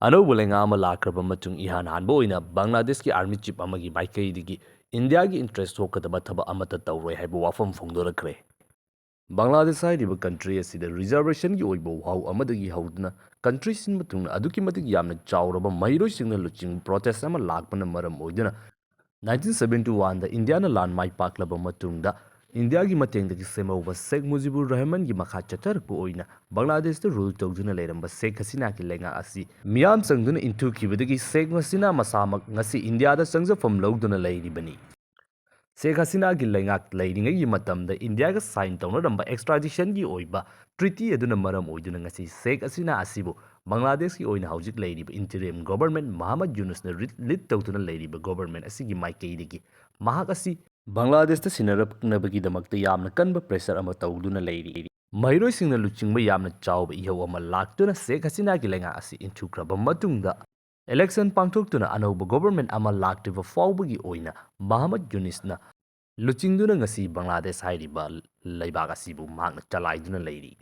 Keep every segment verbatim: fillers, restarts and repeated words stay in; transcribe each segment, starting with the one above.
ꯑꯅꯧꯕ ꯂꯩꯉꯥꯛ ꯑꯃ ꯂꯥꯛꯈ꯭ꯔꯕ ꯃꯇꯨꯡ ꯏꯍꯥꯟ ꯍꯥꯟꯕ ꯑꯣꯏꯅ ꯕꯪꯒ꯭ꯂꯥꯗꯦꯁꯀꯤ army chief ꯑꯃꯒꯤ ꯃꯥꯏꯀꯩꯗꯒꯤ ꯏꯟꯗꯤꯌꯥꯒꯤ interest ꯊꯣꯛꯀꯗꯕ ꯊꯕꯛ ꯑꯃꯠꯇ ꯇꯧꯔꯣꯏ ꯍꯥꯏꯕ ꯋꯥꯐꯝ ꯐꯣꯡꯗꯣꯔꯛꯈ꯭ꯔꯦ꯫ ꯕꯪꯒ꯭ꯂꯥꯗꯦꯁ ꯍꯥꯏꯔꯤꯕ country ꯑꯁꯤꯗ reservationꯒꯤ ꯑꯣꯏꯕ ꯋꯥꯍꯧ ꯑꯃꯗꯒꯤ ꯍꯧꯗꯨꯅ country ꯁꯤꯟꯕ ꯊꯨꯡꯅ ꯑꯗꯨꯛꯀꯤ ꯃꯇꯤꯛ ꯌꯥꯝꯅ ꯆꯥꯎꯔꯕ ꯃꯍꯩꯔꯣꯏꯁꯤꯡꯅ ꯂꯨꯆꯤꯡꯕ protest ꯑꯃ ꯂꯥꯛꯄꯅ ꯃꯔꯝ ꯑꯣꯏꯗꯨꯅ nineteen seventy oneꯗ ꯏꯟꯗꯤꯌꯥꯅ ꯂꯥꯟ ꯃꯥꯏ ꯄꯥꯛꯂꯕ ꯃꯇꯨꯡꯗ ꯏꯟꯗꯤꯌꯥꯒꯤ ꯃꯇꯦꯡꯗꯒꯤ ꯁꯦꯝꯍꯧꯕ ꯁꯦꯈ ꯃꯨꯖꯤꯕꯨꯔ ꯔꯍꯃꯟꯒꯤ ꯃꯈꯥ ꯆꯠꯊꯔꯛꯄ ꯑꯣꯏꯅ ꯕꯪꯒ꯭ꯂꯥꯗꯦꯁꯇ rule ꯇꯧꯗꯨꯅ ꯂꯩꯔꯝꯕ ꯁꯦꯈ ꯍꯁꯤꯅꯥꯒꯤ ꯂꯩꯉꯥꯛ ꯑꯁꯤ ꯃꯤꯌꯥꯝ ꯆꯪꯗꯨꯅ ꯏꯟꯊꯨꯈꯤꯕꯗꯒꯤ ꯁꯦꯈ ꯍꯁꯤꯅꯥ ꯃꯁꯥꯃꯛ ꯉꯁꯤ ꯏꯟꯗꯤꯌꯥꯗ ꯆꯪꯖꯐꯝ ꯂꯧꯗꯨꯅ ꯂꯩꯔꯤꯕꯅꯤ꯫ ꯁꯦꯈ ꯍꯁꯤꯅꯥꯒꯤ ꯂꯩꯉꯥꯛ ꯂꯩꯔꯤꯉꯩꯒꯤ ꯃꯇꯝꯗ ꯏꯟꯗꯤꯌꯥꯒ sign ꯇꯧꯅꯔꯝꯕ extraditionꯒꯤ ꯑꯣꯏꯕ treaty ꯑꯗꯨꯅ ꯃꯔꯝ ꯑꯣꯏꯗꯨꯅ ꯉꯁꯤ ꯁꯦꯈ ꯍꯁꯤꯅꯥ ꯑꯁꯤꯕꯨ ꯕꯪꯒ꯭ꯂꯥꯗꯦꯁꯀꯤ ꯑꯣꯏꯅ ꯍꯧꯖꯤꯛ ꯂꯩꯔꯤꯕ interim government ꯃꯨꯍꯝꯃꯗ ꯌꯨꯅꯨꯁꯅ ꯔꯤ-, lead ꯇꯧꯗꯨꯅ ꯂꯩꯔꯤꯕ government ꯑꯁꯤꯒꯤ ꯃꯥꯏꯀꯩꯗꯒꯤ ꯃꯍꯥꯛ ꯑꯁꯤ ꯕꯪꯒ꯭ꯂꯥꯗꯦꯁꯇ ꯁꯤꯟꯅꯔꯛꯅꯕꯒꯤꯗꯃꯛꯇ ꯌꯥꯝꯅ ꯀꯟꯕ pressure ꯑꯃ ꯇꯧꯗꯨꯅ ꯂꯩꯔꯤ꯫ ꯃꯍꯩꯔꯣꯏꯁꯤꯡꯅ ꯂꯨꯆꯤꯡꯕ ꯌꯥꯝꯅ ꯆꯥꯎꯕ ꯏꯍꯧ ꯑꯃ ꯂꯥꯛꯇꯨꯅ ꯁꯦꯈ ꯍꯁꯤꯅꯥꯒꯤ ꯂꯩꯉꯥꯛ ꯑꯁꯤ ꯏꯟꯊꯨꯈ꯭ꯔꯕ ꯃꯇꯨꯡꯗ election ꯄꯥꯡꯊꯣꯛꯇꯨꯅ ꯑꯅꯧꯕ government ꯑꯃ ꯂꯥꯛꯇ꯭ꯔꯤꯕ ꯐꯥꯎꯕꯒꯤ ꯑꯣꯏꯅ ꯃꯨꯍꯝꯃꯗ ꯌꯨꯅꯤꯁꯅ ꯂꯨꯆꯤꯡꯗꯨꯅ ꯉꯁꯤ ꯕꯪꯒ꯭ꯂꯥꯗꯦꯁ ꯍꯥꯏꯔꯤꯕ ꯂꯩꯕꯥꯛ ꯑꯁꯤꯕꯨ ꯃꯍꯥꯛꯅ ꯆꯂꯥꯏꯗꯨꯅ ꯂꯩꯔꯤ꯫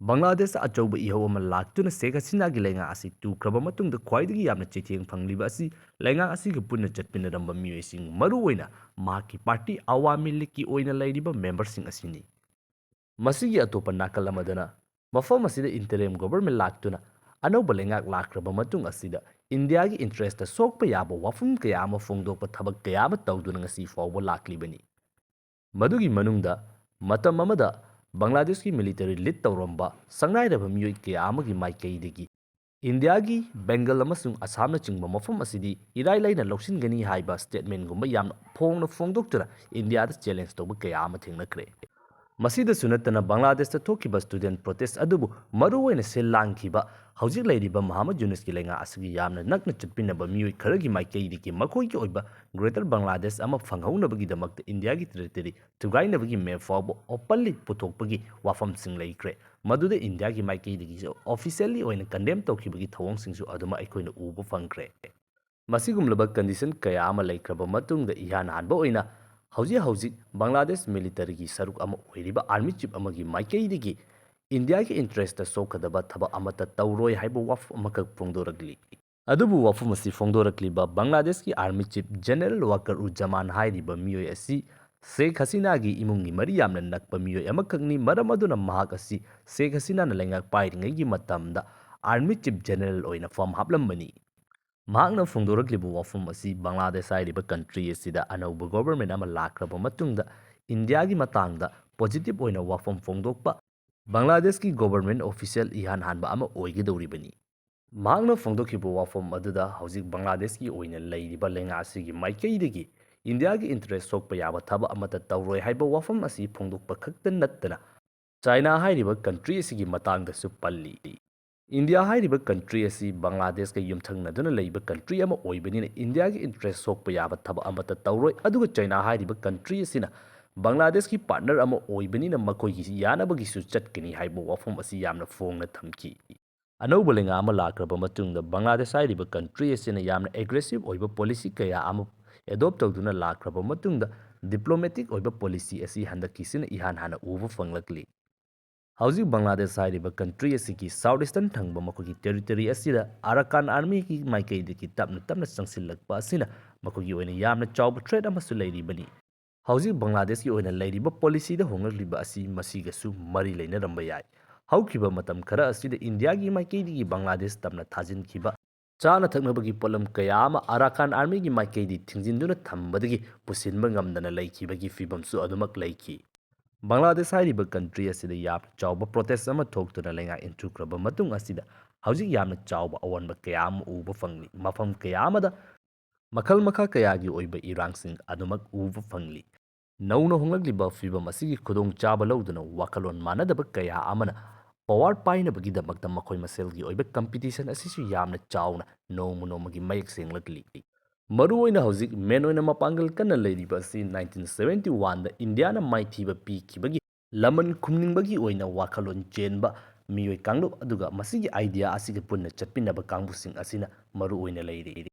ꯕꯪꯒ꯭ꯂꯥꯗꯦꯁꯇ ꯑꯆꯧꯕ ꯏꯍꯧ ꯑꯃ ꯂꯥꯛꯇꯨꯅ ꯁꯦꯈ ꯍꯁꯤꯅꯥꯒꯤ ꯂꯩꯉꯥꯛ ꯑꯁꯤ ꯇꯨꯈ꯭ꯔꯕ ꯃꯇꯨꯡꯗ ꯈ꯭ꯋꯥꯏꯗꯒꯤ ꯌꯥꯝꯅ ꯆꯩꯊꯦꯡ ꯐꯪꯂꯤꯕ ꯑꯁꯤ ꯂꯩꯉꯥꯛ ꯑꯁꯤꯒ ꯄꯨꯟꯅ ꯆꯠꯃꯤꯟꯅꯔꯝꯕ ꯃꯤꯑꯣꯏꯁꯤꯡ, ꯃꯔꯨꯑꯣꯏꯅ ꯃꯍꯥꯛꯀꯤ party ꯑꯋꯥꯃꯤ ꯂꯤꯒꯀꯤ ꯑꯣꯏꯅ ꯂꯩꯔꯤꯕ memberꯁꯤꯡ ꯑꯁꯤꯅꯤ꯫ ꯃꯁꯤꯒꯤ ꯑꯇꯣꯞꯄ ꯅꯥꯀꯜ ꯑꯃꯗꯅ, ꯃꯐꯝ ꯑꯁꯤꯗ interim government ꯂꯥꯛꯇꯨꯅ ꯑꯅꯧꯕ ꯂꯩꯉꯥꯛ ꯂꯥꯛꯈ꯭ꯔꯕ ꯃꯇꯨꯡ ꯑꯁꯤꯗ ꯏꯟꯗꯤꯌꯥꯒꯤ interestꯇ ꯁꯣꯛꯄ ꯌꯥꯕ ꯋꯥꯐꯝ ꯀꯌꯥ ꯑꯃ ꯐꯣꯡꯗꯣꯛꯄ ꯊꯕꯛ ꯀꯌꯥ ꯑꯃ ꯇꯧꯗꯨꯅ ꯉꯁꯤ ꯐꯥꯎꯕ ꯂꯥꯛꯂꯤꯕꯅꯤ꯫ ꯃꯗꯨꯒꯤ ꯃꯅꯨꯡꯗ ꯃꯇꯝ ꯑꯃꯗ ꯕꯪꯒ꯭ꯂꯥꯗꯦꯁꯀꯤ military lead ꯇꯧꯔꯝꯕ ꯁꯪꯅꯥꯏꯔꯕ ꯃꯤꯑꯣꯏ ꯀꯌꯥ ꯑꯃꯒꯤ ꯃꯥꯏꯀꯩꯗꯒꯤ ꯏꯟꯗꯤꯌꯥꯒꯤ ꯕꯦꯡꯒꯜ ꯑꯃꯁꯨꯡ ꯑꯁꯥꯝꯅꯆꯤꯡꯕ ꯃꯐꯝ ꯑꯁꯤꯗꯤ ꯏꯔꯥꯏ ꯂꯥꯏꯅ ꯂꯧꯁꯤꯟꯒꯅꯤ ꯍꯥꯏꯕ statementꯒꯨꯝꯕ ꯌꯥꯝꯅ ꯐꯣꯡꯅ ꯐꯣꯡꯗꯣꯛꯇꯨꯅ ꯏꯟꯗꯤꯌꯥꯗ challenge ꯇꯧꯕ ꯀꯌꯥ ꯑꯃ ꯊꯦꯡꯅꯈ꯭ꯔꯦ꯫ ꯃꯁꯤꯗꯁꯨ ꯅꯠꯇꯅ ꯕꯪꯒ꯭ꯂꯥꯗꯦꯁꯇ ꯊꯣꯛꯈꯤꯕ student protest ꯑꯗꯨꯕꯨ ꯃꯔꯨꯑꯣꯏꯅ ꯁꯤꯜ ꯂꯥꯡꯈꯤꯕ ꯍꯧꯖꯤꯛ ꯂꯩꯔꯤꯕ ꯃꯨꯍꯝꯃꯗ ꯌꯨꯅꯨꯁꯀꯤ ꯂꯩꯉꯥꯛ ꯑꯁꯤꯒꯤ ꯌꯥꯝꯅ ꯅꯛꯅ ꯆꯠꯃꯤꯟꯅꯕ ꯃꯤꯑꯣꯏ ꯈꯔꯒꯤ ꯃꯥꯏꯀꯩꯗꯒꯤ ꯃꯈꯣꯏꯒꯤ ꯑꯣꯏꯕ greater ꯕꯪꯒ꯭ꯂꯥꯗꯦꯁ ꯑꯃ ꯐꯪꯍꯧꯅꯕꯒꯤꯗꯃꯛꯇ ꯏꯟꯗꯤꯌꯥꯒꯤ territory ꯊꯨꯒꯥꯏꯅꯕꯒꯤ map ꯐꯥꯎꯕ openly ꯄꯨꯊꯣꯛꯄꯒꯤ ꯋꯥꯐꯝꯁꯤꯡ ꯂꯩꯈ꯭ꯔꯦ꯫ ꯃꯗꯨꯗ ꯏꯟꯗꯤꯌꯥꯒꯤ ꯃꯥꯏꯀꯩꯗꯒꯤꯁꯨ officially ꯑꯣꯏꯅ condemn ꯇꯧꯈꯤꯕꯒꯤ ꯊꯧꯑꯣꯡꯁꯤꯡꯁꯨ ꯑꯗꯨꯃꯛ ꯑꯩꯈꯣꯏꯅ ꯎꯕ ꯐꯪꯈ꯭ꯔꯦ꯫ ꯃꯁꯤꯒꯨꯝꯂꯕ condition ꯀꯌꯥ ꯑꯃ ꯂꯩꯈ꯭ꯔꯕ ꯃꯇꯨꯡꯗ ꯏꯍꯥꯟ ꯍꯥꯟꯕ ꯑꯣꯏꯅ ꯍꯧꯖꯤꯛ ꯍꯧꯖꯤꯛ ꯕꯪꯒ꯭ꯂꯥꯗꯦꯁ militaryꯒꯤ ꯁꯔꯨꯛ ꯑꯃ ꯑꯣꯏꯔꯤꯕ army chief ꯑꯃꯒꯤ ꯃꯥꯏꯀꯩꯗꯒꯤ ꯏꯟꯗꯤꯌꯥꯒꯤ interest ꯁꯣꯛꯀꯗꯕ ꯊꯕꯛ ꯑꯃꯠꯇ ꯇꯧꯔꯣꯏ ꯍꯥꯏꯕ ꯋꯥꯐꯝ ꯑꯃꯈꯛ ꯐꯣꯡꯗꯣꯔꯛꯂꯤ꯫ ꯑꯗꯨꯕꯨ ꯋꯥꯐꯝ ꯑꯁꯤ ꯐꯣꯡꯗꯣꯔꯛꯂꯤꯕ ꯕꯪꯒ꯭ꯂꯥꯗꯦꯁꯀꯤ Army Chief General ꯋꯥꯀꯔ ꯎꯖ ꯖꯃꯥꯟ ꯍꯥꯏꯔꯤꯕ ꯃꯤꯑꯣꯏ ꯑꯁꯤ ꯁꯦꯈ ꯍꯁꯤꯅꯥꯒꯤ ꯏꯃꯨꯡꯒꯤ ꯃꯔꯤ ꯌꯥꯝꯅ ꯅꯛꯄ ꯃꯤꯑꯣꯏ ꯑꯃꯈꯛꯅꯤ꯫ ꯃꯔꯝ ꯑꯗꯨꯅ ꯃꯍꯥꯛ ꯑꯁꯤ ꯁꯦꯈ ꯍꯁꯤꯅꯥꯅ ꯂꯩꯉꯥꯛ ꯄꯥꯏꯔꯤꯉꯩꯒꯤ ꯃꯇꯝꯗ Army Chief General ꯑꯣꯏꯅ ꯐꯝ ꯍꯥꯞꯂꯝꯕꯅꯤ꯫ ꯃꯍꯥꯛꯅ ꯐꯣꯡꯗꯣꯔꯛꯂꯤꯕ ꯋꯥꯐꯝ ꯑꯁꯤ ꯕꯪꯒ꯭ꯂꯥꯗꯦꯁ ꯍꯥꯏꯔꯤꯕ country ꯑꯁꯤꯗ ꯑꯅꯧꯕ government ꯑꯃ ꯂꯥꯛꯈ꯭ꯔꯕ ꯃꯇꯨꯡꯗ ꯏꯟꯗꯤꯌꯥꯒꯤ ꯃꯇꯥꯡꯗ positive ꯑꯣꯏꯅ ꯋꯥꯐꯝ ꯐꯣꯡꯗꯣꯛꯄ ꯕꯪꯒ꯭ꯂꯥꯗꯦꯁꯀꯤ government official ꯏꯍꯥꯟ ꯍꯥꯟꯕ ꯑꯃ ꯑꯣꯏꯒꯗꯧꯔꯤꯕꯅꯤ꯫ ꯃꯍꯥꯛꯅ ꯐꯣꯡꯗꯣꯛꯈꯤꯕ ꯋꯥꯐꯝ ꯑꯗꯨꯗ ꯍꯧꯖꯤꯛ ꯕꯪꯒ꯭ꯂꯥꯗꯦꯁꯀꯤ ꯑꯣꯏꯅ ꯂꯩꯔꯤꯕ ꯂꯩꯉꯥꯛ ꯑꯁꯤꯒꯤ ꯃꯥꯏꯀꯩꯗꯒꯤ ꯏꯟꯗꯤꯌꯥꯒꯤ interest ꯁꯣꯛꯄ ꯌꯥꯕ ꯊꯕꯛ ꯑꯃꯠꯇ ꯇꯧꯔꯣꯏ ꯍꯥꯏꯕ ꯋꯥꯐꯝ ꯑꯁꯤ ꯐꯣꯡꯗꯣꯛꯄ ꯈꯛꯇ ꯅꯠꯇꯅ ꯆꯥꯏꯅꯥ ꯍꯥꯏꯔꯤꯕ country ꯑꯁꯤꯒꯤ ꯃꯇꯥꯡꯗꯁꯨ ꯄꯜꯂꯤ꯫ ꯏꯟꯗꯤꯌꯥ ꯍꯥꯏꯔꯤꯕ country ꯑꯁꯤ ꯕꯪꯒ꯭ꯂꯥꯗꯦꯁꯀ ꯌꯨꯝꯊꯪꯅꯗꯨꯅ ꯂꯩꯕ country ꯑꯃ ꯑꯣꯏꯕꯅꯤꯅ ꯏꯟꯗꯤꯌꯥꯒꯤ interest ꯁꯣꯛꯄ ꯌꯥꯕ ꯊꯕꯛ ꯑꯃꯠꯇ ꯇꯧꯔꯣꯏ, ꯑꯗꯨꯒ ꯆꯥꯏꯅꯥ ꯍꯥꯏꯔꯤꯕ country ꯑꯁꯤꯅ ꯕꯪꯒ꯭ꯂꯥꯗꯦꯁꯀꯤ partner ꯑꯃ ꯑꯣꯏꯕꯅꯤꯅ ꯃꯈꯣꯏꯒꯤ ꯌꯥꯅꯕꯒꯤꯁꯨ ꯆꯠꯀꯅꯤ ꯍꯥꯏꯕ ꯋꯥꯐꯝ ꯑꯁꯤ ꯌꯥꯝꯅ ꯐꯣꯡꯅ ꯊꯝꯈꯤ꯫ ꯑꯅꯧꯕ ꯂꯩꯉꯥꯛ ꯑꯃ ꯂꯥꯛꯈ꯭ꯔꯕ ꯃꯇꯨꯡꯗ ꯕꯪꯒ꯭ꯂꯥꯗꯦꯁ ꯍꯥꯏꯔꯤꯕ country ꯑꯁꯤꯅ ꯌꯥꯝꯅ aggressive ꯑꯣꯏꯕ policy ꯀꯌꯥ ꯑꯃ adopt ꯇꯧꯗꯨꯅ ꯂꯥꯛꯈ꯭ꯔꯕ ꯃꯇꯨꯡꯗ diplomatic ꯑꯣꯏꯕ policy ꯑꯁꯤ ꯍꯟꯗꯛꯀꯤꯁꯤꯅ ꯏꯍꯥꯟ ꯍꯥꯟꯅ ꯎꯕ ꯐꯪꯂꯛꯂꯤ꯫ ꯍꯧꯖꯤꯛ ꯕꯪꯒ꯭ꯂꯥꯗꯦꯁ ꯍꯥꯏꯔꯤꯕ country ꯑꯁꯤꯒꯤ south eastern ꯊꯪꯕ ꯃꯈꯣꯏꯒꯤ territory ꯑꯁꯤꯗ ꯑꯔꯥꯀꯥꯟ armyꯒꯤ ꯃꯥꯏꯀꯩꯗꯒꯤ ꯇꯞꯅ ꯇꯞꯅ ꯆꯪꯁꯤꯜꯂꯛꯄ ꯑꯁꯤꯅ ꯃꯈꯣꯏꯒꯤ ꯑꯣꯏꯅ ꯌꯥꯝꯅ ꯆꯥꯎꯕ threat ꯑꯃꯁꯨ ꯂꯩꯔꯤꯕꯅꯤ꯫ ꯍꯧꯖꯤꯛ ꯕꯪꯒ꯭ꯂꯥꯗꯦꯁꯀꯤ ꯑꯣꯏꯅ ꯂꯩꯔꯤꯕ policyꯗ ꯍꯣꯡꯂꯛꯂꯤꯕ ꯑꯁꯤ ꯃꯁꯤꯒꯁꯨ ꯃꯔꯤ ꯂꯩꯅꯔꯝꯕ ꯌꯥꯏ꯫ ꯍꯧꯈꯤꯕ ꯃꯇꯝ ꯈꯔ ꯑꯁꯤꯗ ꯏꯟꯗꯤꯌꯥꯒꯤ ꯃꯥꯏꯀꯩꯗꯒꯤ ꯕꯪꯒ꯭ꯂꯥꯗꯦꯁ ꯇꯝꯅ ꯊꯥꯖꯤꯟꯈꯤꯕ ꯆꯥꯅ ꯊꯛꯅꯕꯒꯤ ꯄꯣꯠꯂꯝ ꯀꯌꯥ ꯑꯃ ꯑꯔꯥꯀꯥꯟ armyꯒꯤ ꯃꯥꯏꯀꯩꯗꯒꯤ ꯊꯤꯡꯖꯤꯟꯗꯨꯅ ꯊꯝꯕꯗꯒꯤ ꯄꯨꯁꯤꯟꯕ ꯉꯝꯗꯅ ꯂꯩꯈꯤꯕꯒꯤ ꯐꯤꯕꯝꯁꯨ ꯑꯗꯨꯃꯛ ꯂꯩꯈꯤ꯫ ꯕꯪꯒ꯭ꯂꯥꯗꯦꯁ ꯍꯥꯏꯔꯤꯕ country ꯑꯁꯤꯗ ꯌꯥꯝꯅ ꯆꯥꯎꯕ protest ꯑꯃ ꯊꯣꯛꯇꯨꯅ ꯂꯩꯉꯥꯛ ꯏꯟꯊꯨꯈ꯭ꯔꯕ ꯃꯇꯨꯡ ꯑꯁꯤꯗ ꯍꯧꯖꯤꯛ ꯌꯥꯝꯅ ꯆꯥꯎꯕ ꯑꯑꯣꯟꯕ ꯀꯌꯥ ꯑꯃ ꯎꯕ ꯐꯪꯂꯤ꯫ ꯃꯐꯝ ꯀꯌꯥ ꯑꯃꯗ ꯃꯈꯜ ꯃꯈꯥ ꯀꯌꯥꯒꯤ ꯑꯣꯏꯕ ꯏꯔꯥꯡꯁꯤꯡ ꯑꯗꯨꯃꯛ ꯎꯕ ꯐꯪꯂꯤ꯫ ꯅꯧꯅ ꯍꯣꯡꯂꯛꯂꯤꯕ ꯐꯤꯕꯝ ꯑꯁꯤꯒꯤ ꯈꯨꯗꯣꯡꯆꯥꯕ ꯂꯧꯗꯨꯅ ꯋꯥꯈꯜꯂꯣꯟ ꯃꯥꯟꯅꯗꯕ ꯀꯌꯥ ꯑꯃꯅ power ꯄꯥꯏꯅꯕꯒꯤꯗꯃꯛꯇ ꯃꯈꯣꯏ ꯃꯁꯦꯜꯒꯤ ꯑꯣꯏꯕ competition ꯑꯁꯤꯁꯨ ꯌꯥꯝꯅ ꯆꯥꯎꯅ ꯅꯣꯡꯃ ꯅꯣꯡꯃꯒꯤ ꯃꯌꯦꯛ ꯁꯦꯡꯂꯛꯂꯤ꯫ ꯃꯔꯨꯑꯣꯏꯅ ꯍꯧꯖꯤꯛ main ꯑꯣꯏꯅ ꯃꯄꯥꯡꯒꯜ ꯀꯟꯅ ꯂꯩꯔꯤꯕ ꯑꯁꯤ nineteen seventy oneꯗ ꯏꯟꯗꯤꯌꯥꯅ ꯃꯥꯏꯊꯤꯕ ꯄꯤꯈꯤꯕꯒꯤ ꯂꯃꯟ ꯈꯨꯝꯅꯤꯡꯕꯒꯤ ꯑꯣꯏꯅ ꯋꯥꯈꯜꯂꯣꯟ ꯆꯦꯟꯕ ꯃꯤꯑꯣꯏ ꯀꯥꯡꯂꯨꯞ ꯑꯗꯨꯒ ꯃꯁꯤꯒꯤ idea ꯑꯁꯤꯒ ꯄꯨꯟꯅ ꯆꯠꯃꯤꯟꯅꯕ ꯀꯥꯡꯕꯨꯁꯤꯡ ꯑꯁꯤꯅ ꯃꯔꯨꯑꯣꯏꯅ ꯂꯩꯔꯤ꯫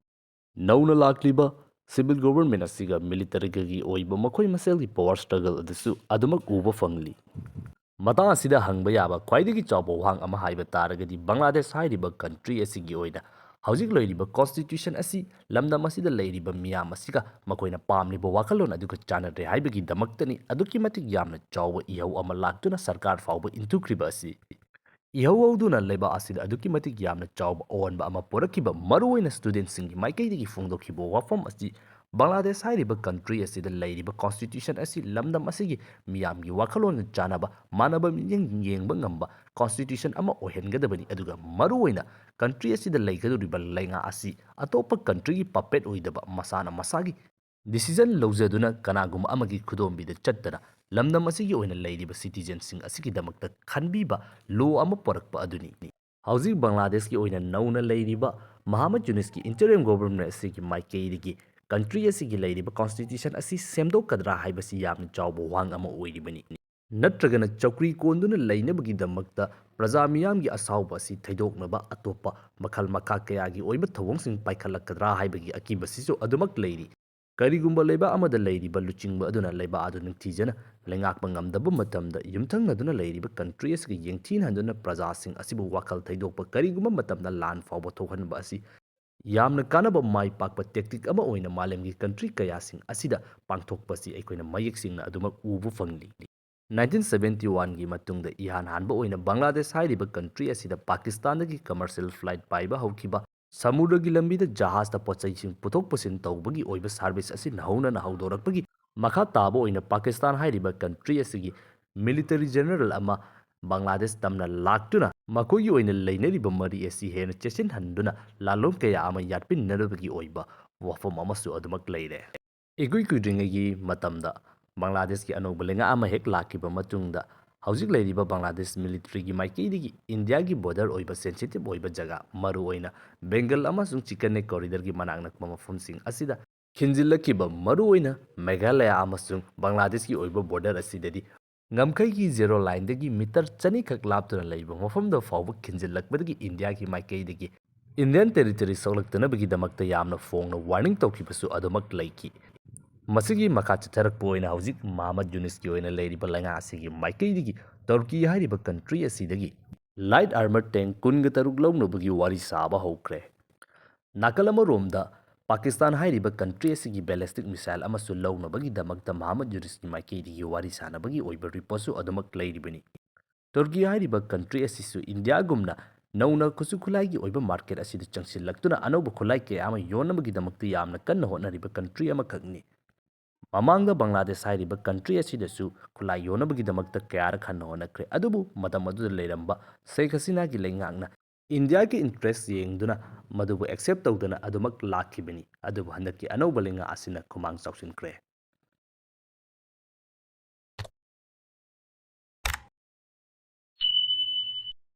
ꯅꯧꯅ ꯂꯥꯛꯂꯤꯕ civil government ꯑꯁꯤꯒ militaryꯒꯤ ꯑꯣꯏꯕ ꯃꯈꯣꯏ ꯃꯁꯦꯜꯒꯤ power struggle ꯑꯗꯨꯁꯨ ꯑꯗꯨꯃꯛ ꯎꯕ ꯐꯪꯂꯤ꯫ ꯃꯇꯥꯡ ꯑꯁꯤꯗ ꯍꯪꯕ ꯌꯥꯕ ꯈ꯭ꯋꯥꯏꯗꯒꯤ ꯆꯥꯎꯕ ꯋꯥꯍꯪ ꯑꯃ ꯍꯥꯏꯕ ꯇꯥꯔꯒꯗꯤ, ꯕꯪꯒ꯭ꯂꯥꯗꯦꯁ ꯍꯥꯏꯔꯤꯕ country ꯑꯁꯤꯒꯤ ꯑꯣꯏꯅ ꯍꯧꯖꯤꯛ ꯂꯩꯔꯤꯕ constitution ꯑꯁꯤ ꯂꯝꯗꯝ ꯑꯁꯤꯗ ꯂꯩꯔꯤꯕ ꯃꯤꯌꯥꯝ ꯑꯁꯤꯒ ꯃꯈꯣꯏꯅ ꯄꯥꯝꯂꯤꯕ ꯋꯥꯈꯜꯂꯣꯟ ꯑꯗꯨꯒ ꯆꯥꯟꯅꯗ꯭ꯔꯦ ꯍꯥꯏꯕꯒꯤꯗꯃꯛꯇꯅꯤ ꯑꯗꯨꯛꯀꯤ ꯃꯇꯤꯛ ꯌꯥꯝꯅ ꯆꯥꯎꯕ ꯏꯍꯧ ꯑꯃ ꯂꯥꯛꯇꯨꯅ ꯁꯔꯀꯥꯔ ꯐꯥꯎꯕ ꯏꯟꯊꯨꯈ꯭ꯔꯤꯕ ꯑꯁꯤ꯫ ꯏꯍꯧ ꯍꯧꯗꯨꯅ ꯂꯩꯕꯥꯛ ꯑꯁꯤꯗ ꯑꯗꯨꯛꯀꯤ ꯃꯇꯤꯛ ꯌꯥꯝꯅ ꯆꯥꯎꯕ ꯑꯑꯣꯟꯕ ꯑꯃ ꯄꯨꯔꯛꯈꯤꯕ, ꯃꯔꯨꯑꯣꯏꯅ studentꯁꯤꯡꯒꯤ ꯃꯥꯏꯀꯩꯗꯒꯤ ꯐꯣꯡꯗꯣꯛꯈꯤꯕ ꯋꯥꯐꯝ ꯑꯁꯤ, ꯕꯪꯒ꯭ꯂꯥꯗꯦꯁ ꯍꯥꯏꯔꯤꯕ country ꯑꯁꯤꯗ ꯂꯩꯔꯤꯕ constitution ꯑꯁꯤ ꯂꯝꯗꯝ ꯑꯁꯤꯒꯤ ꯃꯤꯌꯥꯝꯒꯤ ꯋꯥꯈꯜꯂꯣꯟꯒ ꯆꯥꯟꯅꯕ, ꯃꯥꯟꯅꯕ ꯃꯤꯠꯌꯦꯡ ꯌꯦꯡꯕ ꯉꯝꯕ constitution ꯑꯃ ꯑꯣꯏꯍꯟꯒꯗꯕꯅꯤ, ꯑꯗꯨꯒ ꯃꯔꯨꯑꯣꯏꯅ country ꯑꯁꯤꯗ ꯂꯩꯒꯗꯧꯔꯤꯕ ꯂꯩꯉꯥꯛ ꯑꯁꯤ ꯑꯇꯣꯞꯄ countryꯒꯤ puppet ꯑꯣꯏꯗꯕ, ꯃꯁꯥꯅ ꯃꯁꯥꯒꯤ decision ꯂꯧꯖꯗꯨꯅ ꯀꯅꯥꯒꯨꯝꯕ ꯑꯃꯒꯤ ꯈꯨꯗꯣꯝꯕꯤꯗ ꯆꯠꯇꯅ ꯂꯝꯗꯝ ꯑꯁꯤꯒꯤ ꯑꯣꯏꯅ ꯂꯩꯔꯤꯕ citizenꯁꯤꯡ ꯑꯁꯤꯒꯤꯗꯃꯛꯇ ꯈꯟꯕꯤꯕ law ꯑꯃ ꯄꯨꯔꯛꯄ ꯑꯗꯨꯅꯤ꯫ ꯍꯧꯖꯤꯛ ꯕꯪꯒ꯭ꯂꯥꯗꯦꯁꯀꯤ ꯑꯣꯏꯅ ꯅꯧꯅ ꯂꯩꯔꯤꯕ ꯃꯍꯥꯃꯠ ꯌꯨꯅꯤꯁꯀꯤ interim government ꯑꯁꯤꯒꯤ ꯃꯥꯏꯀꯩꯗꯒꯤ country ꯑꯁꯤꯒꯤ ꯂꯩꯔꯤꯕ constitution ꯑꯁꯤ ꯁꯦꯝꯗꯣꯛꯀꯗ꯭ꯔꯥ ꯍꯥꯏꯕꯁꯤ ꯌꯥꯝꯅ ꯆꯥꯎꯕ ꯋꯥꯍꯪ ꯑꯃ ꯑꯣꯏꯔꯤꯕꯅꯤ꯫ ꯅꯠꯇ꯭ꯔꯒꯅ ꯆꯧꯀ꯭ꯔꯤ ꯀꯣꯟꯗꯨꯅ ꯂꯩꯅꯕꯒꯤꯗꯃꯛꯇ ꯄ꯭ꯔꯖꯥ ꯃꯤꯌꯥꯝꯒꯤ ꯑꯁꯥꯎꯕ ꯑꯁꯤ ꯊꯩꯗꯣꯛꯅꯕ ꯑꯇꯣꯞꯄ ꯃꯈꯜ ꯃꯈꯥ ꯀꯌꯥꯒꯤ ꯑꯣꯏꯕ ꯊꯧꯑꯣꯡꯁꯤꯡ ꯄꯥꯏꯈꯠꯂꯛꯀꯗ꯭ꯔꯥ ꯍꯥꯏꯕꯒꯤ ꯑꯀꯤꯕꯁꯤꯁꯨ ꯑꯗꯨꯃꯛ ꯂꯩꯔꯤ꯫ ꯀꯔꯤꯒꯨꯝꯕ ꯂꯩꯕꯥꯛ ꯑꯃꯗ ꯂꯩꯔꯤꯕ ꯂꯨꯆꯤꯡꯕ ꯑꯗꯨꯅ ꯂꯩꯕꯥꯛ ꯑꯗꯨ ꯅꯤꯡꯊꯤꯖꯅ ꯂꯩꯉꯥꯛꯄ ꯉꯝꯗꯕ ꯃꯇꯝꯗ, ꯌꯨꯝꯊꯪꯅꯗꯨꯅ ꯂꯩꯔꯤꯕ country ꯑꯁꯤꯒ ꯌꯦꯡꯊꯤꯅꯍꯟꯗꯨꯅ ꯄ꯭ꯔꯖꯥꯁꯤꯡ ꯑꯁꯤꯕꯨ ꯋꯥꯈꯜ ꯊꯩꯗꯣꯛꯄ ꯀꯔꯤꯒꯨꯝꯕ ꯃꯇꯝꯗ ꯂꯥꯟ ꯐꯥꯎꯕ ꯊꯣꯛꯍꯟꯕ ꯑꯁꯤ ꯌꯥꯝꯅ ꯀꯥꯟꯅꯕ ꯃꯥꯏ ꯄꯥꯛꯄ tactic ꯑꯃ ꯑꯣꯏꯅ ꯃꯥꯂꯦꯝꯒꯤ country ꯀꯌꯥꯁꯤꯡ ꯑꯁꯤꯗ ꯄꯥꯡꯊꯣꯛꯄꯁꯤ ꯑꯩꯈꯣꯏꯅ ꯃꯌꯦꯛ ꯁꯦꯡꯅ ꯑꯗꯨꯃꯛ ꯎꯕ ꯐꯪꯂꯤ꯫ nineteen seventy oneꯒꯤ ꯃꯇꯨꯡꯗ ꯏꯍꯥꯟ ꯍꯥꯟꯕ ꯑꯣꯏꯅ ꯕꯪꯒ꯭ꯂꯥꯗꯦꯁ ꯍꯥꯏꯔꯤꯕ country ꯑꯁꯤꯗ ꯄꯥꯀꯤꯁꯇꯥꯟꯗꯒꯤ commercial flight ꯄꯥꯏꯕ ꯍꯧꯈꯤꯕ꯫ ꯁꯃꯨꯗ꯭ꯔꯒꯤ ꯂꯝꯕꯤꯗ ꯖꯍꯥꯖꯇ ꯄꯣꯠꯆꯩꯁꯤꯡ ꯄꯨꯊꯣꯛ ꯄꯨꯁꯤꯟ ꯇꯧꯕꯒꯤ ꯑꯣꯏꯕ service ꯑꯁꯤ ꯅꯧꯍꯧꯅꯅ ꯍꯧꯗꯣꯔꯛꯄꯒꯤ ꯃꯈꯥ ꯇꯥꯕ ꯑꯣꯏꯅ ꯄꯥꯀꯤꯁꯇꯥꯟ ꯍꯥꯏꯔꯤꯕ country ꯑꯁꯤꯒꯤ military general ꯑꯃ ꯕꯪꯒ꯭ꯂꯥꯗꯦꯁ ꯇꯝꯅ ꯂꯥꯛꯇꯨꯅ ꯃꯈꯣꯏꯒꯤ ꯑꯣꯏꯅ ꯂꯩꯅꯔꯤꯕ ꯃꯔꯤ ꯑꯁꯤ ꯍꯦꯟꯅ ꯆꯦꯠꯁꯤꯟꯍꯟꯗꯨꯅ ꯂꯥꯂꯣꯡ ꯀꯌꯥ ꯑꯃ ꯌꯥꯠꯄꯤꯟꯅꯅꯕꯒꯤ ꯑꯣꯏꯕ ꯋꯥꯐꯝ ꯑꯃꯁꯨ ꯑꯗꯨꯃꯛ ꯂꯩꯔꯦ꯫ ꯏꯀꯨꯏ ꯀꯨꯏꯗ꯭ꯔꯤꯉꯩꯒꯤ ꯃꯇꯝꯗ ꯕꯪꯒ꯭ꯂꯥꯗꯦꯁꯀꯤ ꯑꯅꯧꯕ ꯂꯩꯉꯥꯛ ꯑꯃ ꯍꯦꯛ ꯂꯥꯛꯈꯤꯕ ꯃꯇꯨꯡꯗ, ꯍꯧꯖꯤꯛ ꯂꯩꯔꯤꯕ ꯕꯪꯒ꯭ꯂꯥꯗꯦꯁ militaryꯒꯤ ꯃꯥꯏꯀꯩꯗꯒꯤ ꯏꯟꯗꯤꯌꯥꯒꯤ border ꯑꯣꯏꯕ sensitive ꯑꯣꯏꯕ ꯖꯒꯥ, ꯃꯔꯨꯑꯣꯏꯅ ꯕꯦꯡꯒꯜ ꯑꯃꯁꯨꯡ ꯆꯤꯀꯟꯅꯦ corridorꯒꯤ ꯃꯅꯥꯛ ꯅꯛꯄ ꯃꯐꯝꯁꯤꯡ ꯑꯁꯤꯗ ꯈꯤꯟꯖꯤꯜꯂꯛꯈꯤꯕ, ꯃꯔꯨꯑꯣꯏꯅ ꯃꯦꯘꯥꯂꯌꯥ ꯑꯃꯁꯨꯡ ꯕꯪꯒ꯭ꯂꯥꯗꯦꯁꯀꯤ ꯑꯣꯏꯕ border ꯑꯁꯤꯗꯗꯤ ꯉꯝꯈꯩꯒꯤ zero lineꯗꯒꯤ meter ꯆꯅꯤ ꯈꯛ ꯂꯥꯞꯇꯨꯅ ꯂꯩꯕ ꯃꯐꯝꯗ ꯐꯥꯎꯕ ꯈꯤꯟꯖꯤꯜꯂꯛꯄꯗꯒꯤ ꯏꯟꯗꯤꯌꯥꯒꯤ ꯃꯥꯏꯀꯩꯗꯒꯤ Indian territory ꯁꯣꯛꯂꯛꯇꯅꯕꯒꯤꯗꯃꯛꯇ ꯌꯥꯝꯅ ꯐꯣꯡꯅ warning ꯇꯧꯈꯤꯕꯁꯨ ꯑꯗꯨꯃꯛ ꯂꯩꯈꯤ꯫ ꯃꯁꯤꯒꯤ ꯃꯈꯥ ꯆꯠꯊꯔꯛꯄ ꯑꯣꯏꯅ ꯍꯧꯖꯤꯛ ꯃꯍꯃꯗ ꯌꯨꯅꯤꯁꯀꯤ ꯑꯣꯏꯅ ꯂꯩꯔꯤꯕ ꯂꯩꯉꯥꯛ ꯑꯁꯤꯒꯤ ꯃꯥꯏꯀꯩꯗꯒꯤ ꯇꯔꯀꯤ ꯍꯥꯏꯔꯤꯕ ꯀꯟꯇ꯭ꯔꯤ ꯑꯁꯤꯗꯒꯤ light armor tank ꯀꯨꯟꯒ ꯇꯔꯨꯛ ꯂꯧꯅꯕꯒꯤ ꯋꯥꯔꯤ ꯁꯥꯕ ꯍꯧꯈ꯭ꯔꯦ꯫ ꯅꯥꯀꯜ ꯑꯃꯔꯣꯝꯗ ꯄꯥꯀꯤꯁꯇꯥꯟ ꯍꯥꯏꯔꯤꯕ ꯀꯟꯇ꯭ꯔꯤ ꯑꯁꯤꯒꯤ ballistic missile ꯑꯃꯁꯨ ꯂꯧꯅꯕꯒꯤꯗꯃꯛꯇ ꯃꯍꯃꯗ ꯌꯨꯅꯤꯁꯀꯤ ꯃꯥꯏꯀꯩꯗꯒꯤ ꯋꯥꯔꯤ ꯁꯥꯅꯕꯒꯤ ꯑꯣꯏꯕ ꯔꯤꯄꯣꯔꯠꯁꯨ ꯑꯗꯨꯃꯛ ꯂꯩꯔꯤꯕꯅꯤ꯫ ꯇꯔꯀꯤ ꯍꯥꯏꯔꯤꯕ ꯀꯟꯇ꯭ꯔꯤ ꯑꯁꯤꯁꯨ ꯏꯟꯗꯤꯌꯥꯒꯨꯝꯅ ꯅꯧꯅ ꯈꯨꯠꯁꯨ ꯈꯨꯠꯂꯥꯏꯒꯤ ꯑꯣꯏꯕ ꯃꯥꯔꯀꯦꯠ ꯑꯁꯤꯗ ꯆꯪꯁꯤꯜꯂꯛꯇꯨꯅ ꯑꯅꯧꯕ ꯈꯨꯠꯂꯥꯏ ꯀꯌꯥ ꯑꯃ ꯌꯣꯟꯅꯕꯒꯤꯗꯃꯛꯇ ꯌꯥꯝꯅ ꯀꯟꯅ ꯍꯣꯠꯅꯔꯤꯕ ꯀꯟꯇ꯭ꯔꯤ ꯑꯃꯈꯛꯅꯤ꯫ ꯃꯃꯥꯡꯗ ꯕꯪꯒ꯭ꯂꯥꯗꯦꯁ ꯍꯥꯏꯔꯤꯕ ꯀꯟꯇ꯭ꯔꯤ ꯑꯁꯤꯗꯁꯨ ꯈꯨꯠꯂꯥꯏ ꯌꯣꯟꯅꯕꯒꯤꯗꯃꯛꯇ ꯀꯌꯥꯔꯛ ꯍꯟꯅ ꯍꯣꯠꯅꯈ꯭ꯔꯦ, ꯑꯗꯨꯕꯨ ꯃꯇꯝ ꯑꯗꯨꯗ ꯂꯩꯔꯝꯕ ꯁꯦꯈ ꯍꯁꯤꯅꯥꯒꯤ ꯂꯩꯉꯥꯛꯅ ꯏꯟꯗꯤꯌꯥꯒꯤ ꯏꯟꯇꯔꯦꯁ ꯌꯦꯡꯗꯨꯅ ꯃꯗꯨꯕꯨ ꯑꯦꯛꯁꯦꯞ ꯇꯧꯗꯅ ꯑꯗꯨꯃꯛ ꯂꯥꯛꯈꯤꯕꯅꯤ꯫ ꯑꯗꯨꯕꯨ ꯍꯟꯗꯛꯀꯤ ꯑꯅꯧꯕ ꯂꯩꯉꯥꯛ ꯑꯁꯤꯅ ꯈꯨꯃꯥꯡ ꯆꯥꯎꯁꯤꯟꯈ꯭ꯔꯦ꯫